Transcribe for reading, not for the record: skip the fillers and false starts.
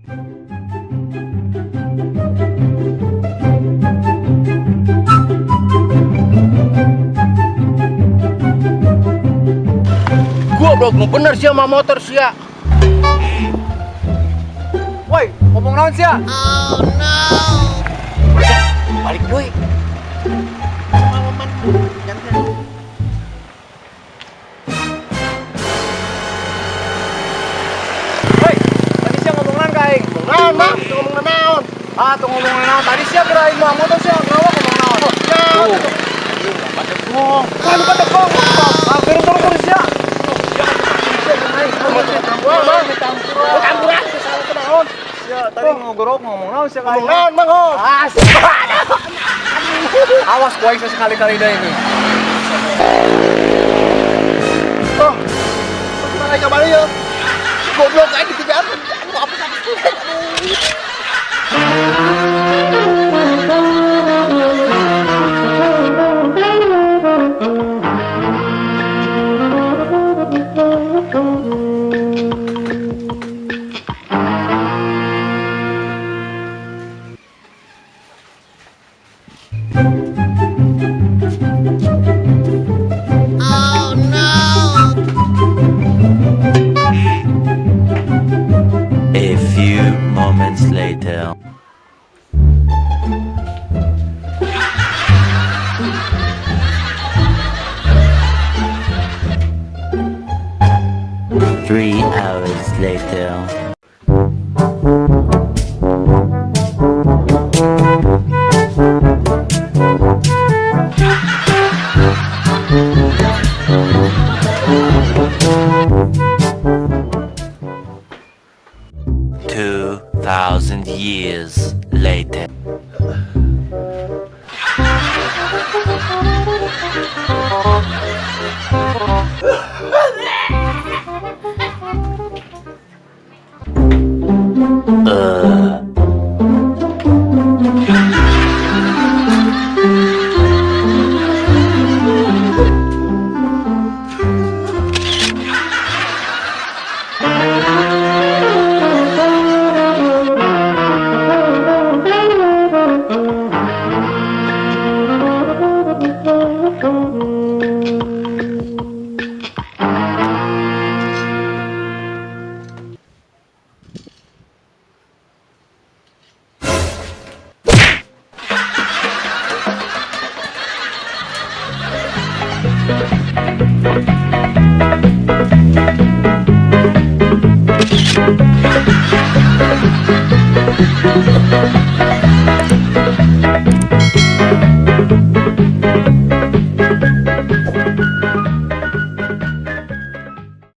Goblok nu bener sia mah motor sia. Woi, ngomong naon sia? Balik deui. Woi, tadi sia ngomong naon ka aing? Ngomong naon, Mang? Teu ngomong naon? Ah, tuh ngomong naon? Tadi sia keur aing mawa motor sia ngawak ngomong naon? Naon? Tuh. Kan lupa tekong. Ah, turun turun turun sia. Wah, Mang. Campuran salah ke naon? Sia, tadi ngogorok ngomong naon sia ka Ngomong aing? naon, Mang? Ho? Ah, sia. Awas ku aing sekali-kali dah ini. Oh. Gimana kabarnya ya? Goblok aing dikejar. Aduh, apa sakit. Aduh. A few moments later. 3 hours later. 2,000 years later.